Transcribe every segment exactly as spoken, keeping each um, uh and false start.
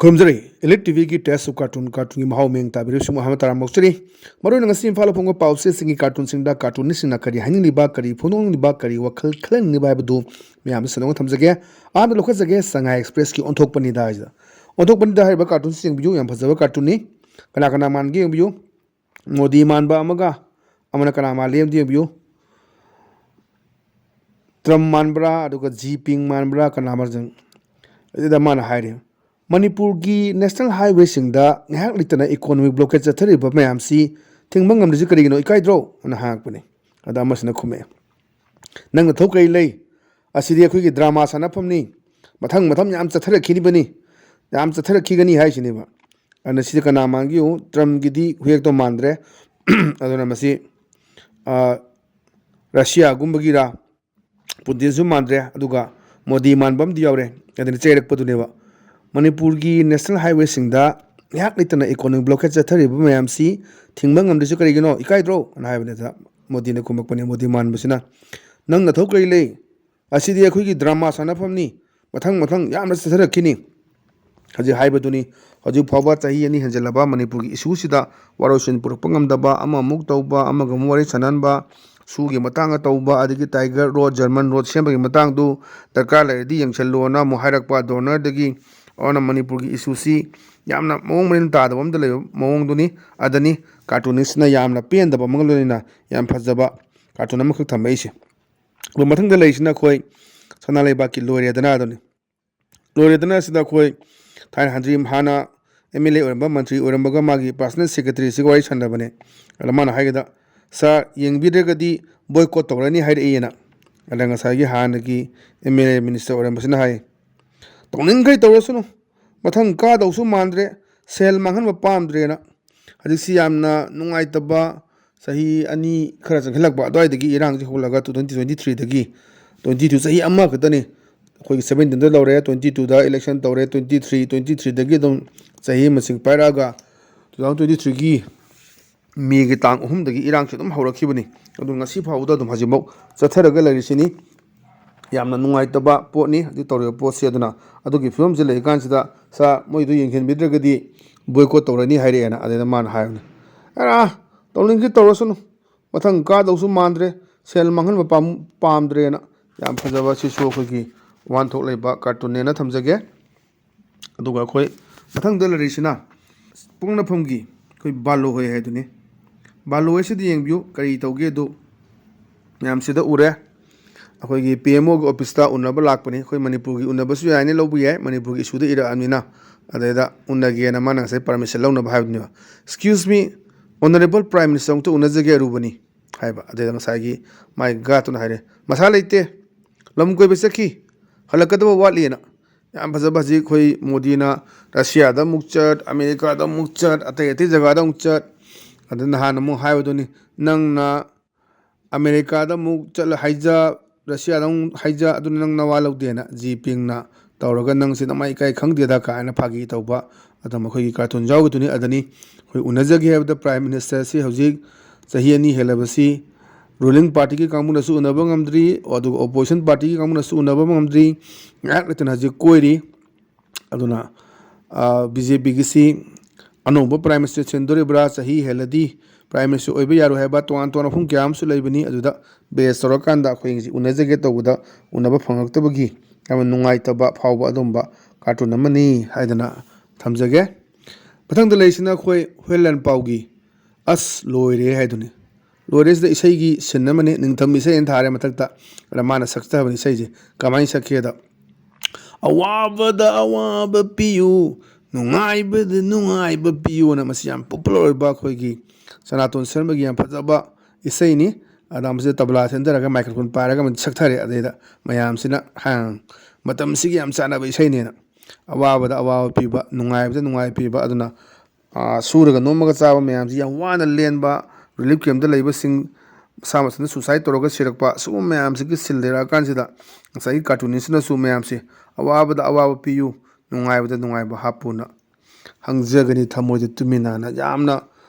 ꯈꯨꯔꯨꯝꯖꯔꯤ꯫ Elite T ꯚꯤꯒꯤ Taste of Cartoon, ꯀꯥꯔꯇꯨꯟꯒꯤ ꯃꯍꯥꯎ ꯃꯤꯡ ꯇꯥꯕꯤꯔꯤꯕꯁꯤꯡꯕꯨ ꯑꯍꯥꯟꯕ ꯇꯔꯥꯝꯅ ꯑꯣꯛꯆꯔꯤ꯫ ꯃꯔꯨꯑꯣꯏꯅ ꯉꯁꯤ ꯏꯝꯐꯥꯜꯗ ꯐꯣꯡꯕ ꯄꯥꯎꯆꯦꯁꯤꯡꯒꯤ ꯀꯥꯔꯇꯨꯟꯁꯤꯡꯗ ꯀꯥꯔꯇꯨꯅꯤꯁꯁꯤꯡꯅ ꯀꯔꯤ ꯍꯥꯏꯅꯤꯡꯂꯤꯕ, ꯀꯔꯤ ꯐꯣꯡꯗꯣꯛꯅꯤꯡꯂꯤꯕ, ꯀꯔꯤ ꯋꯥꯈꯜ ꯈꯜꯍꯟꯅꯤꯡꯂꯤꯕ ꯍꯥꯏꯕꯗꯨ ꯃꯌꯥꯝꯗ ꯁꯟꯗꯣꯛꯅ ꯊꯝꯖꯒꯦ꯫ ꯑꯍꯥꯟꯕ ꯂꯧꯈꯠꯆꯒꯦ, ꯁꯉꯥꯏ ꯑꯦꯛꯁꯄ꯭ꯔꯦꯁꯀꯤ ꯑꯣꯟꯊꯣꯛꯄꯅꯤꯗ ꯍꯥꯏꯁꯤꯗ꯫ ꯑꯣꯟꯊꯣꯛꯄꯅꯤꯗ ꯍꯥꯏꯔꯤꯕ ꯀꯥꯔꯇꯨꯟꯁꯤ ꯌꯦꯡꯕꯤꯌꯨ, ꯌꯥꯝ ꯐꯖꯕ ꯀꯥꯔꯇꯨꯟꯅꯤ꯫ ꯀꯅꯥ ꯀꯅꯥ ꯃꯥꯟꯒꯦ ꯌꯦꯡꯕꯤꯌꯨ꯫ ꯃꯣꯗꯤ ꯃꯥꯟꯕ ꯑꯃꯒ, ꯑꯃꯅ ꯀꯅꯥ ꯃꯥꯜꯂꯤ ꯑꯃꯗꯤ ꯌꯦꯡꯕꯤꯌꯨ꯫ ꯇ꯭ꯔꯝ ꯃꯥꯟꯕ꯭ꯔꯥ, ꯑꯗꯨꯒ ꯖꯤ ꯄꯤꯡ ꯃꯥꯟꯕ꯭ꯔꯥ, ꯀꯅꯥ ꯃꯥꯟꯖꯪ? ꯑꯗꯨꯗ ꯃꯥꯅ ꯍꯥꯏꯔꯤ, "ꯃꯅꯤꯄꯨꯔꯒꯤ ꯅꯦꯁꯅꯦꯜ ꯍꯥꯏꯋꯦꯁꯤꯡꯗ ꯉꯥꯏꯍꯥꯛ ꯂꯩꯇꯅ ꯏꯀꯣꯅꯣꯃꯤꯛ ꯕ꯭ꯂꯣꯀꯦꯠ ꯆꯠꯊꯔꯤꯕ ꯃꯌꯥꯝꯁꯤ ꯊꯤꯡꯕ ꯉꯝꯗ꯭ꯔꯤꯁꯤ ꯀꯔꯤꯒꯤꯅꯣ? ꯏꯀꯥꯏꯗ꯭ꯔꯣ?" ꯑꯅ ꯍꯪꯉꯛꯄꯅꯤ꯫ ꯑꯗ ꯑꯃꯁꯤꯅ ꯈꯨꯝꯃꯛꯑꯦ, "ꯅꯪ ꯅꯊꯧ ꯀꯔꯤ ꯂꯩ? ꯑꯁꯤꯗꯤ ꯑꯩꯈꯣꯏꯒꯤ ꯗ꯭ꯔꯃꯥ ꯁꯥꯟꯅꯐꯝꯅꯤ꯫ ꯃꯊꯪ ꯃꯊꯪ ꯌꯥꯝ ꯆꯠꯊꯔꯛꯈꯤꯅꯤꯕꯅꯤ, ꯌꯥꯝ ꯆꯠꯊꯔꯛꯈꯤꯒꯅꯤ" ꯍꯥꯏꯁꯤꯅꯦꯕ꯫ ꯑꯗꯨꯅ ꯁꯤꯗ ꯀꯅꯥ ꯃꯥꯟꯒꯦ ꯌꯦꯡꯉꯨ, ꯇ꯭ꯔꯝꯒꯤꯗꯤ ꯍꯨꯌꯦꯛꯇꯣ ꯃꯥꯟꯗ꯭ꯔꯦ꯫ ꯑꯗꯨꯅ ꯃꯁꯤ, ꯑ, ꯔꯁꯤꯌꯥꯒꯨꯝꯕꯒꯤꯔꯥ, ꯄꯨꯇꯤꯟꯁꯨ ꯃꯥꯟꯗ꯭ꯔꯦ, ꯑꯗꯨꯒ ꯃꯣꯗꯤ ꯃꯥꯟꯕ ꯑꯃꯗꯤ ꯌꯥꯎꯔꯦ꯫ ꯑꯗꯨꯅ ꯆꯩꯔꯛꯄꯗꯨꯅꯦꯕ꯫ "ꯃꯅꯤꯄꯨꯔꯒꯤ ꯅꯦꯁꯅꯦꯜ ꯍꯥꯏꯋꯦꯁꯤꯡꯗ ꯉꯥꯏꯍꯥꯛ ꯂꯩꯇꯅ ꯏꯀꯣꯅꯣꯃꯤꯛ ꯕ꯭ꯂꯣꯀꯦꯠ ꯆꯠꯊꯔꯤꯕ ꯃꯌꯥꯝꯁꯤ ꯊꯤꯡꯕ ꯉꯝꯗ꯭ꯔꯤꯁꯤ ꯀꯔꯤꯒꯤꯅꯣ? ꯏꯀꯥꯏꯗ꯭ꯔꯣ?" ꯑꯅ ꯍꯥꯏꯕꯅꯤꯗ ꯃꯣꯗꯤꯅ ꯈꯨꯝꯃꯛꯄꯅꯦ, ꯃꯣꯗꯤ ꯃꯥꯟꯕꯁꯤꯅ, "ꯅꯪ ꯅꯊꯧ ꯀꯔꯤ ꯂꯩ? ꯑꯁꯤꯗꯤ ꯑꯩꯈꯣꯏꯒꯤ ꯗ꯭ꯔꯃꯥ ꯁꯥꯟꯅꯐꯝꯅꯤ꯫ ꯃꯊꯪ ꯃꯊꯪ ꯌꯥꯝꯅ ꯆꯠꯊꯔꯛꯈꯤꯅꯤ" ꯍꯧꯖꯤꯛ ꯍꯥꯏꯕꯗꯨꯅꯤ꯫ ꯍꯧꯖꯤꯛ ꯐꯥꯎꯕ ꯆꯍꯤ ꯑꯅꯤ ꯍꯦꯟꯖꯜꯂꯕ ꯃꯅꯤꯄꯨꯔꯒꯤ ꯏꯁꯨꯁꯤꯗ ꯋꯥꯔꯣꯏꯁꯤꯟ ꯄꯨꯔꯛꯄ ꯉꯝꯗꯕ, ꯑꯃꯃꯨꯛ ꯇꯧꯕ, ꯑꯃꯒ ꯑꯃꯨꯛ ꯋꯥꯔꯤ ꯁꯥꯟꯅꯍꯟꯕ, ꯁꯨꯒꯤ ꯃꯇꯥꯡꯗ ꯇꯧꯕ, ꯑꯗꯒꯤ ꯇꯥꯏꯒꯔ ꯔꯣꯗ, ꯖꯔꯃꯟ ꯔꯣꯗ ꯁꯦꯝꯕꯒꯤ ꯃꯇꯥꯡꯗꯨ ꯗꯔꯀꯥꯔ ꯂꯩꯔꯗꯤ ꯌꯦꯡꯁꯜꯂꯣꯅ ꯑꯃꯨꯛ ꯍꯥꯏꯔꯛꯄ ꯗꯣꯅꯔꯗꯒꯤ꯫ ꯑꯗꯨꯅ ꯃꯅꯤꯄꯨꯔꯒꯤ ꯏꯁꯨꯁꯤ ꯌꯥꯝꯅ ꯃꯑꯣꯡ ꯃꯔꯤꯟ ꯇꯥꯗꯕ ꯑꯃꯗ ꯂꯩꯕ ꯃꯑꯣꯡꯗꯨꯅꯤ꯫ ꯑꯗꯅꯤ ꯀꯥꯔꯇꯨꯅꯤꯁꯅ ꯌꯥꯝꯅ ꯄꯦꯟꯗꯕ ꯑꯃꯒ ꯂꯣꯏꯅꯅ ꯌꯥꯝ ꯐꯖꯕ ꯀꯥꯔꯇꯨꯟ ꯑꯃꯈꯛ ꯊꯝꯃꯛꯏꯁꯦ꯫ ꯑꯗꯨ ꯃꯊꯪꯗ ꯂꯩꯔꯤꯁꯤꯅ ꯑꯩꯈꯣꯏ ꯁꯅꯥ ꯂꯩꯕꯥꯛꯀꯤ ꯂꯣꯏꯔꯦꯗꯅ ꯑꯗꯨꯅꯤ꯫ ꯂꯣꯏꯔꯦꯗꯅ ꯑꯁꯤꯗ ꯑꯩꯈꯣꯏ ꯊꯥꯏꯅ ꯍꯟꯗ꯭ꯔꯤ ꯍꯥꯟꯅ ꯑꯦꯝ ꯑꯦꯜ ꯑꯦ ꯑꯣꯏꯔꯝꯕ, ꯃꯟꯇ꯭ꯔꯤ ꯑꯣꯏꯔꯝꯕꯒ ꯃꯥꯒꯤ ꯄꯥꯔꯁꯣꯅꯦꯜ ꯁꯦꯀ꯭ꯔꯦꯇꯔꯤꯁꯤꯒ ꯋꯥꯔꯤ ꯁꯥꯟꯅꯕꯅꯦ꯫ ꯑꯗ ꯃꯥꯅ ꯍꯥꯏꯒꯗ, "ꯁꯥꯔ, ꯌꯦꯡꯕꯤꯗ꯭ꯔꯒꯗꯤ ꯕꯣꯏꯀꯣꯠ ꯇꯧꯔꯅꯤ" ꯍꯥꯏꯔꯛꯏꯅ꯫ ꯑꯗ ꯉꯁꯥꯏꯒꯤ ꯍꯥꯟꯅꯒꯤ ꯑꯦꯝ ꯑꯦꯜ ꯑꯦ ꯃꯤꯅꯤꯁꯇꯔ ꯑꯣꯏꯔꯝꯕꯁꯤꯅ ꯍꯥꯏ, "ꯇꯧꯅꯤꯡꯈꯩ ꯇꯧꯔꯁꯅꯨ, ꯃꯊꯪ ꯀꯥꯗꯧꯁꯨ ꯃꯥꯟꯗ꯭ꯔꯦ, ꯁꯦꯜ ꯃꯥꯡꯍꯟꯕ ꯄꯥꯝꯗ꯭ꯔꯦꯅ"꯫ ꯍꯧꯖꯤꯛꯁꯤ ꯌꯥꯝꯅ ꯅꯨꯡꯉꯥꯏꯇꯕ ꯆꯍꯤ ꯑꯅꯤ ꯈꯔ ꯆꯪꯁꯤꯜꯂꯛꯄ ꯑꯗꯨꯋꯥꯏꯗꯒꯤ ꯏꯔꯥꯡꯁꯤ ꯍꯧꯒꯠꯂꯒ two thousand twenty three ꯗꯒꯤ, twenty two ꯆꯍꯤ ꯑꯃꯈꯛꯇꯅꯤ꯫ ꯑꯩꯈꯣꯏꯒꯤ seventeenꯗ ꯂꯧꯔꯦ, twenty twoꯗ election ꯇꯧꯔꯦ, twenty three, twenty threeꯗꯒꯤ ꯑꯗꯨꯝ ꯆꯍꯤ ꯃꯁꯤꯡ ꯄꯥꯏꯔꯛꯑꯒ two thousand twenty threeꯒꯤ ꯃꯦꯒꯤ ꯇꯥꯡ ꯑꯍꯨꯝꯗꯒꯤ ꯏꯔꯥꯡꯁꯤ ꯑꯗꯨꯝ ꯍꯧꯔꯛꯈꯤꯕꯅꯤ꯫ ꯑꯗꯨ ꯉꯁꯤ ꯐꯥꯎꯕꯗ ꯑꯗꯨꯝ ꯍꯧꯖꯤꯛꯐꯥꯎ ꯆꯠꯊꯔꯒ ꯂꯩꯔꯤꯁꯤꯅꯤ꯫ ꯌꯥꯝꯅ ꯅꯨꯡꯉꯥꯏꯇꯕ ꯄꯣꯠꯅꯤ ꯍꯧꯖꯤꯛ ꯇꯧꯔꯤꯕ ꯄꯣꯠꯁꯦ꯫ ꯑꯗꯨꯅ ꯑꯗꯨꯒꯤ ꯐꯤꯕꯝꯁꯤ ꯂꯩꯔꯤꯀꯥꯟꯁꯤꯗ, "ꯁꯥꯔ, ꯃꯣꯏꯗꯨ ꯌꯦꯡꯁꯤꯟꯕꯤꯗ꯭ꯔꯒꯗꯤ boycott ꯇꯧꯔꯅꯤ" ꯍꯥꯏꯔꯛꯑꯦꯅ꯫ ꯑꯗꯩꯗ ꯃꯥꯅ ꯍꯥꯏꯕꯅꯤ, "ꯑꯦꯔꯥ, ꯇꯧꯅꯤꯡꯒꯦ ꯇꯧꯔꯁꯅꯨ, ꯃꯊꯪ ꯀꯥꯗꯧꯁꯨ ꯃꯥꯟꯗ꯭ꯔꯦ, ꯁꯦꯜ ꯃꯥꯡꯍꯟꯕ ꯄꯥꯝ-, ꯄꯥꯝꯗ꯭ꯔꯦꯅ"꯫ ꯌꯥꯝ ꯐꯖꯕ, ꯁꯤꯁꯨ ꯑꯩꯈꯣꯏꯒꯤ ꯋꯥꯍꯟꯊꯣꯛ ꯂꯩꯕ ꯀꯥꯔꯇꯨꯟꯅꯦꯅ ꯊꯝꯖꯒꯦ꯫ ꯑꯗꯨꯒ ꯑꯩꯈꯣꯏ ꯃꯊꯪꯗ ꯂꯩꯔꯤꯁꯤꯅ ꯄꯣꯛꯅꯐꯝꯒꯤ ꯑꯩꯈꯣꯏ ꯕꯥꯂꯣ ꯍꯣꯏ ꯍꯥꯏꯗꯨꯅꯤ꯫ ꯕꯥꯂꯣ ꯍꯣꯏꯁꯤꯗꯤ ꯌꯦꯡꯕꯤꯌꯨ, ꯀꯔꯤ ꯇꯧꯒꯦ ꯑꯗꯨ ꯃꯌꯥꯝꯁꯤꯗ ꯎꯔꯦ꯫ ꯑꯩꯈꯣꯏꯒꯤ ꯄꯤ ꯑꯦꯝ ꯑꯣꯒꯤ ꯑꯣꯐꯤꯁꯇ ꯎꯅꯕ ꯂꯥꯛꯄꯅꯤ꯫ ꯑꯩꯈꯣꯏ ꯃꯅꯤꯄꯨꯔꯒꯤ ꯎꯅꯕꯁꯨ ꯌꯥꯏꯅꯤ, ꯂꯧꯕ ꯌꯥꯏ, ꯃꯅꯤꯄꯨꯔꯒꯤ ꯏꯁꯨꯗ ꯏꯔꯛꯑꯕꯅꯤꯅ꯫ ꯑꯗꯩꯗ ꯎꯅꯒꯦꯅ ꯃꯥꯅ ꯉꯁꯥꯏ ꯄꯔꯃꯤꯁꯟ ꯂꯧꯅꯕ ꯍꯥꯏꯕꯅꯦꯕ꯫ "Excuse me, Honorable Prime Minister, ꯑꯃꯨꯛꯇ ꯎꯅꯖꯒꯦ ꯑꯔꯨꯕꯅꯤ" ꯍꯥꯏꯕ꯫ ꯑꯗꯩꯗ ꯉꯁꯥꯏꯒꯤ ꯃꯥꯏ ꯒꯥꯔꯗꯇꯨꯅ ꯍꯥꯏꯔꯦ, "ꯃꯁꯥ ꯂꯩꯇꯦ, ꯂꯝ ꯀꯣꯏꯕ ꯆꯠꯈꯤ, ꯍꯜꯂꯛꯀꯗꯕ ꯋꯥꯠꯂꯤꯅ"꯫ ꯌꯥꯝ ꯐꯖꯕ, ꯍꯧꯖꯤꯛ ꯑꯩꯈꯣꯏ ꯃꯣꯗꯤꯅ ꯔꯁꯤꯌꯥꯗ ꯑꯃꯨꯛ ꯆꯠ, ꯑꯃꯦꯔꯤꯀꯥꯗ ꯑꯃꯨꯛ ꯆꯠ, ꯑꯇꯩ ꯑꯇꯩ ꯖꯒꯥꯗ ꯑꯃꯨꯛ ꯆꯠ꯫ ꯑꯗ ꯅꯍꯥꯟ ꯑꯃꯨꯛ ꯍꯥꯏꯕꯗꯨꯅꯤ, "ꯅꯪꯅ ꯑꯃꯦꯔꯤꯀꯥꯗ ꯑꯃꯨꯛ ꯆꯠꯂ ꯍꯥꯏꯖ, ꯔꯁꯤꯌꯥꯗ ꯑꯃꯨꯛ ꯍꯥꯏꯖ, ꯑꯗꯨꯅ ꯅꯪ ꯅꯋꯥ ꯂꯧꯗꯦꯅ" ꯖꯤ ꯄꯤꯡꯅ ꯇꯧꯔꯒ, "ꯅꯪꯁꯦ ꯅꯃꯥꯏ ꯏꯀꯥꯏ ꯈꯪꯗꯦꯗ" ꯀꯥꯏꯅ ꯐꯥꯒꯤ ꯇꯧꯕ꯫ ꯑꯗꯨꯝ ꯑꯩꯈꯣꯏꯒꯤ ꯀꯥꯔꯇꯨꯟ ꯌꯥꯎꯒꯗꯨꯅꯤ꯫ ꯑꯗꯅꯤ ꯑꯩꯈꯣꯏ ꯎꯅꯖꯒꯦ ꯍꯥꯏꯕꯗ ꯄ꯭ꯔꯥꯏꯝ ꯃꯤꯅꯤꯁꯇꯔꯁꯤ ꯍꯧꯖꯤꯛ ꯆꯍꯤ ꯑꯅꯤ ꯍꯦꯜꯂꯕꯁꯤ ꯔꯨꯂꯤꯡ ꯄꯥꯔꯇꯤꯒꯤ ꯀꯥꯡꯕꯨꯅꯁꯨ ꯎꯅꯕ ꯉꯝꯗ꯭ꯔꯤ, ꯑꯗꯨꯒ ꯑꯣꯄꯣꯖꯤꯁꯟ ꯄꯥꯔꯇꯤꯒꯤ ꯀꯥꯡꯕꯨꯅꯁꯨ ꯎꯅꯕ ꯉꯝꯗ꯭ꯔꯤ꯫ ꯉꯥꯏꯍꯥꯛ ꯂꯩꯇꯅ ꯍꯧꯖꯤꯛ ꯀꯣꯏꯔꯤ꯫ ꯑꯗꯨꯅ ꯕꯤ ꯖꯦ ꯄꯤꯒꯤꯁꯤ ꯑꯅꯧꯕ ꯄ꯭ꯔꯥꯏꯝ ꯃꯤꯅꯤꯁꯇꯔ ꯁꯤꯟꯗꯣꯔꯤꯕ꯭ꯔꯥ, ꯆꯍꯤ ꯍꯦꯜꯂꯗꯤ ꯄ꯭ꯔꯥꯏꯝ ꯃꯤꯅꯤꯁꯇꯔ ꯑꯣꯏꯕ ꯌꯥꯔꯣꯏ ꯍꯥꯏꯕ ꯇꯣꯉꯥꯟ ꯇꯣꯉꯥꯟꯕ ꯋꯥꯐꯝ ꯀꯌꯥ ꯑꯃꯁꯨ ꯂꯩꯕꯅꯤ꯫ ꯑꯗꯨꯗ ꯕꯦꯁ ꯇꯧꯔꯀꯥꯟꯗ ꯑꯩꯈꯣꯏ ꯉꯁꯤ ꯎꯅꯖꯒꯦ ꯇꯧꯕꯗ ꯎꯅꯕ ꯐꯪꯉꯛꯇꯕꯒꯤ ꯌꯥꯝꯅ ꯅꯨꯡꯉꯥꯏꯇꯕ ꯐꯥꯎꯕ ꯑꯗꯨꯝꯕ ꯀꯥꯔꯇꯨꯟ ꯑꯃꯅꯤ ꯍꯥꯏꯗꯅ ꯊꯝꯖꯒꯦ꯫ ꯃꯊꯪꯗ ꯂꯩꯔꯤꯁꯤꯅ ꯑꯩꯈꯣꯏ ꯍꯨꯌꯦꯟ ꯂꯥꯟꯄꯥꯎꯒꯤ "ꯑꯁ ꯂꯣꯏꯔꯦ" ꯍꯥꯏꯗꯨꯅꯤ꯫ ꯂꯣꯏꯔꯦꯁꯤꯗ ꯏꯁꯩꯒꯤ ꯁꯤꯟ ꯑꯃꯅꯤ, ꯅꯤꯡꯊꯝ ꯏꯁꯩ ꯑꯅ ꯊꯥꯔꯦ ꯃꯊꯛꯇ꯫ ꯑꯗ ꯃꯥꯅ ꯁꯛꯆꯕꯅꯤ ꯏꯁꯩꯁꯦ꯫ ꯀꯃꯥꯏꯅ ꯁꯛꯀꯦꯗ, "ꯑꯋꯥꯕꯗ ꯑꯋꯥꯕ ꯄꯤꯌꯨ, ꯅꯨꯡꯉꯥꯏꯕꯗ ꯅꯨꯡꯉꯥꯏꯕ ꯄꯤꯌꯨꯅ", ꯃꯁꯤ ꯌꯥꯝ ꯄꯣꯄꯨꯂꯔ ꯑꯣꯏꯕ ꯑꯩꯈꯣꯏꯒꯤ ꯁꯅꯥꯇꯣꯟ ꯁꯔꯃꯒꯤ ꯌꯥꯝ ꯐꯖꯕ ꯏꯁꯩꯅꯤ꯫ ꯑꯗ ꯃꯁꯤꯗ ꯇꯕꯂꯥ ꯊꯤꯟꯊꯔꯒ ꯃꯥꯏꯀ꯭ꯔꯣꯐꯣꯟ ꯄꯥꯏꯔꯒ ꯑꯃ ꯁꯛꯊꯔꯦ꯫ ꯑꯗꯩꯗ ꯃꯌꯥꯝꯁꯤꯅ, "ꯍꯥ, ꯃꯇꯝꯁꯤꯒꯤ ꯌꯥꯝ ꯆꯥꯟꯅꯕ ꯏꯁꯩꯅꯦꯅ"꯫ ꯑꯋꯥꯕꯗ ꯑꯋꯥꯕ ꯄꯤꯕ, ꯅꯨꯡꯉꯥꯏꯕꯗ ꯅꯨꯡꯉꯥꯏꯕ ꯄꯤꯕ꯫ ꯑꯗꯨꯅ ꯑꯥ, ꯁꯨꯔꯒ ꯅꯣꯝꯃꯒ ꯆꯥꯕ ꯃꯌꯥꯝꯁꯤ ꯌꯥꯝ ꯋꯥꯅ ꯂꯦꯟꯕ, ꯔꯤꯂꯤꯐ ꯀꯦꯝꯞꯇ ꯂꯩꯕꯁꯤꯡ ꯃꯁꯥ ꯃꯊꯟꯇ ꯁꯨꯁꯥꯏꯠ ꯇꯧꯔꯒ ꯁꯤꯔꯛꯄ, ꯁꯤꯒꯨꯝꯕ ꯃꯌꯥꯝꯁꯤꯒꯤ ꯁꯤꯟ ꯂꯩꯔꯛꯑꯀꯥꯟꯁꯤꯗ ꯉꯁꯥꯏꯒꯤ ꯀꯥꯔꯇꯨꯅꯤꯁꯁꯤꯅꯁꯨ ꯃꯌꯥꯝꯁꯤ "ꯑꯋꯥꯕꯗ ꯑꯋꯥꯕ ꯄꯤꯌꯨ, ꯅꯨꯡꯉꯥꯏꯕꯗ ꯅꯨꯡꯉꯥꯏꯕ ꯍꯥꯞꯄꯨꯅ" ꯍꯪꯖꯒꯅꯤ ꯊꯃꯣꯏꯗ ꯇꯨꯃꯤꯟꯅꯅ꯫ ꯌꯥꯝꯅ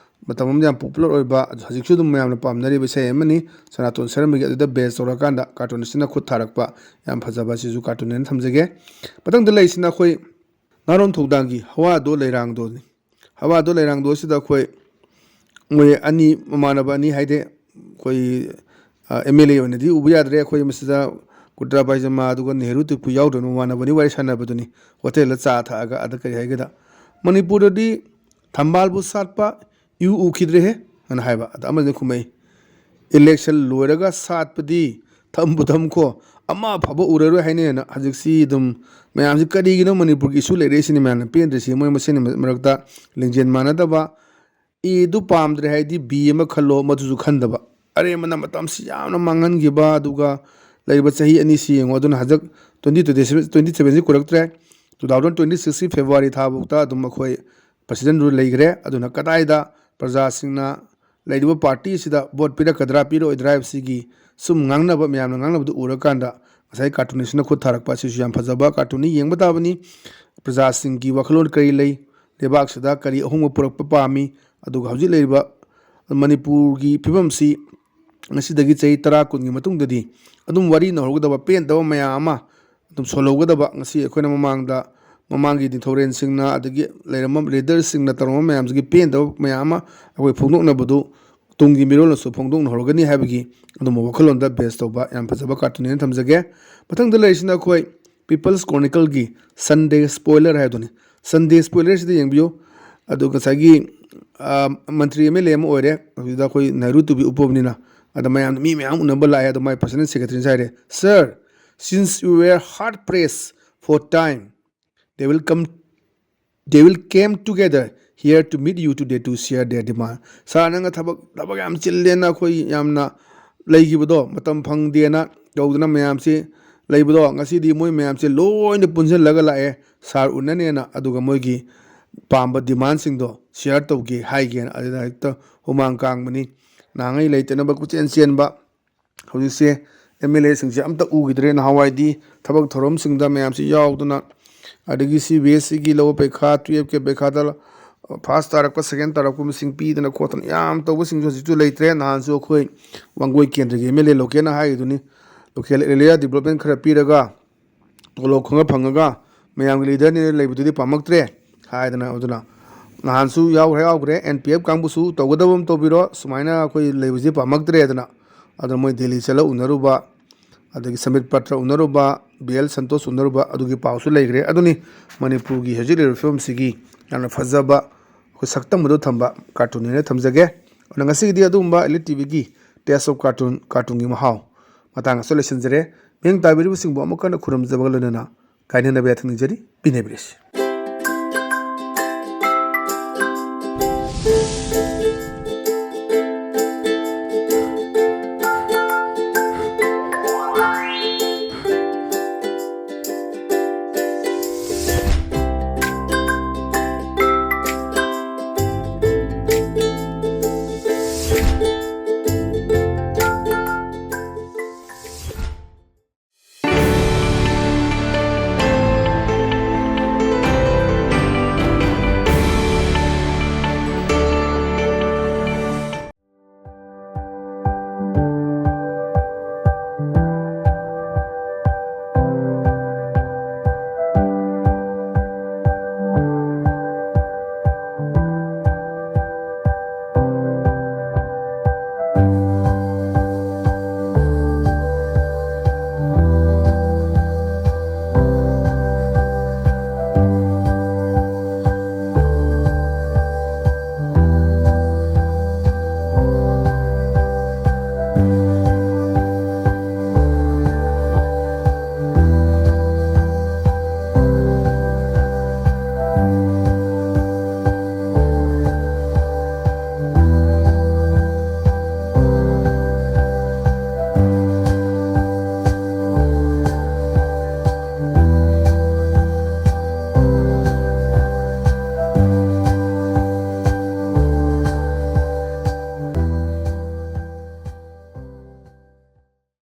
ꯃꯇꯝ ꯑꯃꯗ ꯌꯥꯝ popular ꯑꯣꯏꯕ, ꯑꯗꯨ ꯍꯧꯖꯤꯛꯁꯨ ꯑꯗꯨꯝ ꯃꯌꯥꯝꯅ ꯄꯥꯝꯅꯔꯤꯕ ꯏꯁꯩ ꯑꯃꯅꯤ꯫ ꯁꯅꯥꯇꯣꯟ ꯁꯔꯃꯒꯤ ꯑꯗꯨꯗ base ꯇꯧꯔꯀꯥꯟꯗ cartoonistꯅ ꯈꯨꯠ ꯊꯥꯔꯛꯄ ꯌꯥꯝ ꯐꯖꯕ, ꯑꯁꯤꯁꯨ cartoon ꯍꯥꯏꯅ ꯊꯝꯖꯒꯦ꯫ ꯃꯊꯪꯗ ꯂꯩꯔꯤꯁꯤꯅ ꯑꯩꯈꯣꯏ ꯉꯥꯔꯣꯝ ꯊꯧꯗꯥꯡꯒꯤ ꯍꯋꯥꯗꯣ ꯂꯩꯔꯥꯡꯗꯣꯅꯤ꯫ ꯍꯋꯥꯗꯣ ꯂꯩꯔꯥꯡꯗꯣ ꯑꯁꯤꯗ ꯑꯩꯈꯣꯏ ꯃꯣꯏ ꯑꯅꯤ, ꯃꯃꯥꯟꯅꯕ ꯑꯅꯤ ꯍꯥꯏꯗꯤ ꯑꯩꯈꯣꯏ, ꯑ, MLA ꯑꯣꯏꯅꯗꯤ ꯎꯕ ꯌꯥꯗ꯭ꯔꯦ꯫ ꯑꯩꯈꯣꯏ ꯃꯁꯤꯗ ꯀꯨꯔꯇꯥ ꯄꯥꯏꯖꯃꯥ ꯑꯗꯨꯒ ꯅꯦꯍꯔꯨ ꯇꯨꯄꯤ ꯌꯥꯎꯗ꯭ꯔꯕ ꯃꯃꯥꯟꯅꯕꯅꯤ ꯋꯥꯔꯤ ꯁꯥꯟꯅꯕꯗꯨꯅꯤ꯫ ꯍꯣꯇꯦꯜꯗ ꯆꯥ ꯊꯛꯑꯒ ꯑꯗ ꯀꯔꯤ ꯍꯥꯏꯒꯦꯗ, ꯃꯅꯤꯄꯨꯔꯗꯗꯤ ꯊꯝꯕꯥꯜꯕꯨ ꯁꯥꯠꯄ ꯏꯎ ꯎꯈꯤꯗ꯭ꯔꯦꯍꯦ ꯍꯥꯏꯅ ꯍꯥꯏꯕ꯫ ꯑꯗ ꯑꯃꯅ ꯈꯨꯝꯃꯛꯏ, "ꯏꯂꯦꯛꯁꯟ ꯂꯣꯏꯔꯒ ꯁꯥꯠꯄꯗꯤ ꯊꯝꯕꯨ ꯊꯝꯈꯣ, ꯑꯃ ꯑꯐꯕ ꯎꯔꯔꯣꯏ ꯍꯥꯏꯅꯩ" ꯍꯥꯏꯅ꯫ ꯍꯧꯖꯤꯛꯁꯤ ꯑꯗꯨꯝ ꯃꯌꯥꯝꯁꯤ ꯀꯔꯤꯒꯤꯅꯣ ꯃꯅꯤꯄꯨꯔꯒꯤ ꯏꯁꯨ ꯂꯩꯔꯛꯏꯁꯤꯅ ꯃꯌꯥꯝꯅ ꯄꯦꯟꯗ꯭ꯔꯤꯁꯤ? ꯃꯣꯏ ꯃꯁꯦꯟ ꯃꯔꯛꯇ ꯂꯤꯡꯖꯦꯜ ꯃꯥꯟꯅꯗꯕ, ꯑꯦꯗꯨ ꯄꯥꯝꯗ꯭ꯔꯦ ꯍꯥꯏꯗꯤ ꯕꯤ ꯑꯃ ꯈꯜꯂꯣ, ꯃꯗꯨꯁꯨ ꯈꯟꯗꯕ꯫ ꯑꯔꯦꯝꯕꯅ ꯃꯇꯝꯁꯤ ꯌꯥꯝꯅ ꯃꯥꯡꯍꯟꯈꯤꯕ, ꯑꯗꯨꯒ ꯂꯩꯔꯤꯕ ꯆꯍꯤ ꯑꯅꯤꯁꯤ ꯌꯦꯡꯉꯣ꯫ ꯑꯗꯨꯅ ꯍꯟꯗꯛ twenty twenty seven, twenty seven ꯁꯤ ꯀꯨꯏꯔꯛꯇ꯭ꯔꯦ, two thousand twenty six ꯀꯤ February ꯊꯥꯐꯥꯎꯗ ꯑꯗꯨꯝ ꯑꯩꯈꯣꯏ president rule ꯂꯩꯈ꯭ꯔꯦ꯫ ꯑꯗꯨꯅ ꯀꯗꯥꯏꯗ ꯄ꯭ꯔꯖꯥꯁꯤꯡꯅ ꯂꯩꯔꯤꯕ party ꯑꯁꯤꯗ vote ꯄꯤꯔꯛꯀꯗ꯭ꯔꯥ ꯄꯤꯔꯛꯑꯣꯏꯗ꯭ꯔꯥ ꯍꯥꯏꯕꯁꯤꯒꯤ ꯁꯨꯝ ꯉꯥꯡꯅꯕ, ꯃꯌꯥꯝꯅ ꯉꯥꯡꯅꯕꯗꯨ ꯎꯔꯀꯥꯟꯗ ꯉꯁꯥꯏ cartoonistꯅ ꯈꯨꯠ ꯊꯥꯔꯛꯄ ꯑꯁꯤꯁꯨ ꯌꯥꯝ ꯐꯖꯕ cartoonꯅꯤ, ꯌꯦꯡꯕ ꯇꯥꯕꯅꯤ꯫ ꯄ꯭ꯔꯖꯥꯁꯤꯡꯒꯤ ꯋꯥꯈꯜꯂꯣꯟ ꯀꯔꯤ ꯂꯩ, ꯂꯩꯕꯥꯛꯁꯤꯗ ꯀꯔꯤ ꯑꯍꯣꯡꯕ ꯄꯨꯔꯛꯄ ꯄꯥꯝꯃꯤ, ꯑꯗꯨꯒ ꯍꯧꯖꯤꯛ ꯂꯩꯔꯤꯕ ꯃꯅꯤꯄꯨꯔꯒꯤ ꯐꯤꯕꯝꯁꯤ ꯉꯁꯤꯗꯒꯤ ꯆꯍꯤ ꯇꯔꯥ ꯀꯨꯟꯒꯤ ꯃꯇꯨꯡꯗꯗꯤ ꯑꯗꯨꯝ ꯋꯥꯔꯤ ꯅꯧꯍꯧꯒꯗꯕ, ꯄꯦꯟꯗꯕ ꯃꯌꯥꯝ ꯑꯃ ꯑꯗꯨꯝ ꯁꯣꯜꯍꯧꯒꯗꯕ, ꯉꯁꯤ ꯑꯩꯈꯣꯏꯅ ꯃꯃꯥꯡꯗ, ꯃꯃꯥꯡꯒꯤ ꯅꯤꯡꯊꯧꯔꯦꯜꯁꯤꯡꯅ ꯑꯗꯒꯤ ꯂꯩꯔꯝꯕ leaderꯁꯤꯡꯅ ꯇꯧꯔꯝꯕ ꯃꯌꯥꯝꯁꯤꯒꯤ ꯄꯦꯟꯗꯕ ꯃꯌꯥꯝ ꯑꯃ ꯑꯩꯈꯣꯏ ꯐꯣꯡꯗꯣꯛꯅꯕꯗꯨ ꯇꯨꯡꯒꯤ ꯃꯤꯔꯣꯜꯅꯁꯨ ꯐꯣꯡꯗꯣꯛꯅꯍꯧꯔꯒꯅꯤ ꯍꯥꯏꯕꯒꯤ ꯑꯗꯨꯝꯕ ꯋꯥꯈꯜꯂꯣꯟꯗ base ꯇꯧꯕ ꯌꯥꯝ ꯐꯖꯕ cartoon ꯍꯥꯏꯅ ꯊꯝꯖꯒꯦ꯫ ꯃꯊꯪꯗ ꯂꯩꯔꯤꯁꯤꯅ ꯑꯩꯈꯣꯏ People's Chronicleꯒꯤ Sunday Spoiler ꯍꯥꯏꯗꯨꯅꯤ꯫ Sunday Spoilerꯁꯤꯗ ꯌꯦꯡꯕꯤꯌꯨ꯫ ꯑꯗꯨ ꯉꯁꯥꯏꯒꯤ, ꯑ, ꯃꯟꯇ꯭ꯔꯤ MLA ꯑꯃ ꯑꯣꯏꯔꯦ, ꯍꯧꯖꯤꯛꯇ ꯑꯩꯈꯣꯏ ꯅꯦꯍꯔꯨ ꯇꯨꯕꯤ ꯎꯞꯄꯕꯅꯤꯅ꯫ ꯑꯗ ꯃꯌꯥꯝꯅ, ꯃꯤ ꯃꯌꯥꯝ ꯎꯅꯕ ꯂꯥꯛꯑꯦ꯫ ꯑꯗꯣ ꯃꯥꯏ personal secretaryꯅ ꯍꯥꯏꯔꯦ, "Sir, since you were hard pressed for time, they will come, they will came together here to meet you today to share their demand." Sir, ꯅꯪꯅ ꯊꯕꯛ, ꯊꯕꯛ ꯌꯥꯝ ꯆꯤꯜꯂꯦꯅ, ꯑꯩꯈꯣꯏ ꯌꯥꯝꯅ ꯂꯩꯈꯤꯕꯗꯣ, ꯃꯇꯝ ꯐꯪꯗꯦꯅ ꯇꯧꯗꯅ ꯃꯌꯥꯝꯁꯤ ꯂꯩꯕꯗꯣ, ꯉꯁꯤꯗꯤ ꯃꯣꯏ ꯃꯌꯥꯝꯁꯦ ꯂꯣꯏꯅ ꯄꯨꯟꯁꯤꯜꯂꯒ ꯂꯥꯛꯑꯦ꯫ Sir ꯎꯅꯅꯦꯅ, ꯑꯗꯨꯒ ꯃꯣꯏꯒꯤ ꯄꯥꯝꯕ demandꯁꯤꯡꯗꯣ share ꯇꯧꯒꯦ ꯍꯥꯏꯒꯦꯅ꯫ ꯑꯗꯨꯗ ꯍꯦꯛꯇ ꯍꯨꯃꯥꯡ ꯀꯥꯡꯕꯅꯤ꯫ ꯅꯍꯥꯟꯉꯩ ꯂꯩꯇꯅꯕ ꯀꯣꯏꯆꯦꯟ ꯆꯦꯟꯕ, ꯍꯧꯖꯤꯛꯁꯦ MLAꯁꯤꯡꯁꯦ ꯑꯝꯇ ꯎꯈꯤꯗ꯭ꯔꯦ꯫ ꯅꯍꯥꯟꯋꯥꯏꯗꯤ ꯊꯕꯛ ꯊꯧꯔꯝꯁꯤꯡꯗ ꯃꯌꯥꯝꯁꯤ ꯌꯥꯎꯗꯅ, ꯑꯗꯒꯤ CBSEꯒꯤ ꯂꯧꯕ ꯄꯩꯈꯥ, twelveꯀꯤ ꯄꯩꯈꯥꯗ ꯐꯥꯔꯁ ꯇꯥꯔꯛꯄ, ꯁꯦꯀꯦꯟ ꯇꯥꯔꯛꯄ ꯃꯁꯤꯡ ꯄꯤꯗꯅ ꯈꯣꯠꯇꯅ ꯌꯥꯝ ꯇꯧꯕꯁꯤꯡꯁꯨ ꯍꯧꯖꯤꯛꯁꯨ ꯂꯩꯇ꯭ꯔꯦ꯫ ꯅꯍꯥꯟꯁꯨ ꯑꯩꯈꯣꯏ ꯋꯥꯡꯒꯣꯏ ꯀꯦꯟꯗ꯭ꯔꯒꯤ ꯑꯦꯝ ꯑꯦꯜ ꯑꯦ ꯂꯣꯀꯦꯜꯅ ꯍꯥꯏꯔꯤꯗꯨꯅꯤ, ꯂꯣꯀꯦꯜ ꯑꯦꯔꯤꯌꯥ ꯗꯤꯕꯂꯞꯃꯦꯟ ꯈꯔ ꯄꯤꯔꯒ, ꯇꯣꯂꯣꯞ ꯈꯪꯉ ꯐꯪꯉꯒ ꯃꯌꯥꯝꯒꯤ ꯂꯤꯗꯔꯅꯦꯅ ꯂꯩꯕꯗꯨꯗꯤ ꯄꯥꯝꯃꯛꯇ꯭ꯔꯦ ꯍꯥꯏꯗꯅ꯫ ꯑꯗꯨꯅ ꯅꯍꯥꯟꯁꯨ ꯌꯥꯎꯈ꯭ꯔꯦ, ꯌꯥꯎꯈ꯭ꯔꯦ, ꯑꯦꯟ ꯄꯤ ꯑꯦꯐ ꯀꯥꯡꯕꯨꯁꯨ ꯇꯧꯒꯗꯕ ꯑꯃ ꯇꯧꯕꯤꯔꯣ, ꯁꯨꯃꯥꯏꯅ ꯑꯩꯈꯣꯏ ꯂꯩꯕꯁꯤ ꯄꯥꯝꯃꯛꯇ꯭ꯔꯦꯗꯅ꯫ ꯑꯗꯨꯅ ꯃꯣꯏ ꯗꯦꯜꯂꯤ ꯆꯠꯂ ꯎꯅꯔꯨꯕ, ꯑꯗꯒꯤ ꯁꯝꯕꯤꯠ ꯄꯇ꯭ꯔ ꯎꯅꯔꯨꯕ, ꯕꯤ ꯑꯦꯜ ꯁꯟꯇꯣꯁ ꯎꯅꯔꯨꯕ, ꯑꯗꯨꯒꯤ ꯄꯥꯎꯁꯨ ꯂꯩꯈ꯭ꯔꯦ꯫ ꯑꯗꯨꯅꯤ ꯃꯅꯤꯄꯨꯔꯒꯤ ꯍꯧꯖꯤꯛ ꯂꯩꯔꯤꯕ ꯐꯤꯕꯝꯁꯤꯒꯤ ꯌꯥꯝꯅ ꯐꯖꯕ, ꯑꯩꯈꯣꯏ ꯁꯛꯇꯝ ꯑꯗꯨ ꯊꯝꯕ ꯀꯥꯔꯇꯨꯟꯅꯦꯅ ꯊꯝꯖꯒꯦ꯫ ꯑꯗꯨꯅ ꯉꯁꯤꯒꯤꯗꯤ ꯑꯗꯨꯒꯨꯝꯕ ꯑꯦꯜ ꯏ ꯇꯤ ꯚꯤꯒꯤ ꯇꯦꯁ ꯑꯣꯐ ꯀꯥꯔꯇꯨꯟ, ꯀꯥꯔꯇꯨꯟꯒꯤ ꯃꯍꯥꯎ ꯃꯇꯥꯡ ꯑꯁꯤꯗ ꯂꯣꯏꯁꯤꯟꯖꯔꯦ꯫ ꯃꯤꯠꯌꯦꯡ ꯇꯥꯕꯤꯔꯤꯕꯁꯤꯡꯕꯨ ꯑꯃꯨꯛ ꯍꯟꯅ ꯈꯨꯔꯨꯝꯖꯕꯒ ꯂꯣꯏꯅꯅ ꯀꯥꯏꯅꯅꯕ ꯌꯥꯊꯪ ꯅꯤꯖꯔꯤ꯫ ꯄꯤꯅꯕꯤꯔꯁꯤ꯫